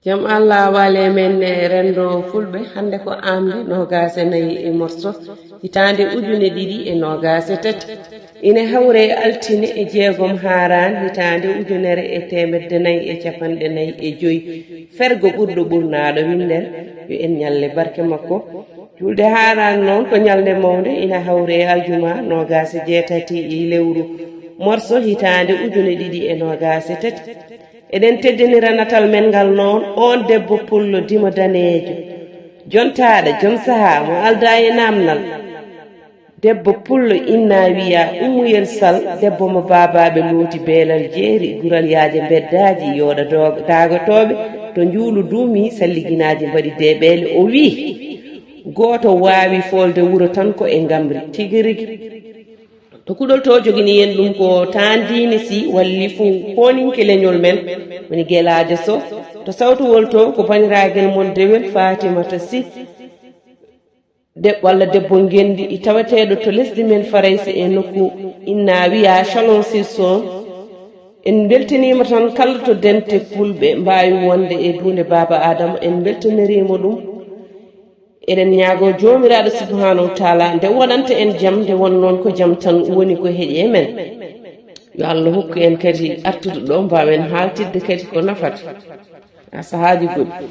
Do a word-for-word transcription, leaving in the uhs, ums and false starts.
Jam Allah waale men e renndo fulɓe, hannde ko aamde noogaas e nayi e morso, hitaande ujune ɗiɗi e noogaas e tati. Ine hawre e altine e jeegom haaraan, hitaande ujunere e teemedde nayi e capanɗe nayi e joy. Fergo ɓurɗo ɓurnaaɗo winndere, yo en ñalle barke makko. Julde haaraan noon ko ñalnde mawnde, ina hawre e aljuma noogaas e jeetati e lewru morso, hitaande ujune ɗiɗi e noogaas e tati. Eɗen teddinira natal men ngal noon, oon debbo pullo dimo daneejo, jontaaɗo, jom sahaa, mo aldaa e naamnal. Debbo pullo inna wiya Ummuyel Sal, debbo mo baabaaɓe looti beelal jeeri, gural yaaja mbeddaaji, yooɗa doog-, daagotooɓe, to njuulu duumi, salliginaaji mbaɗi deeɓeele. O wii, gooto waawi foolde wuro tan ko e ngamri. Tigi rigi. To kuɗol to jogini en ɗum ko taandiini si walli fo kooninke leñol men, woni Gelaajo Soh. To sawtowol to ko baniraagel mon dewel Faatimata Si, de-, walla debbo ngenndi, taweteeɗo to lesdi men Farayse e nokku inna wiya Chalon-sur-Saône. En mbeltaniima tan kala to dente fulɓe mbaawi wonde e duunde Baaba Aadama, en mbeltaniriima ɗum. Eɗen ñaagoo Joomiraaɗo Subhaanahu wa Taala nde waɗanta en jam, nde won noon ko jam tan woni ko heƴe men. Yo Allah hokku en kadi artude ɗo, mbaawen haaltidde kadi ko nafata. A sahaaji goɗɗi.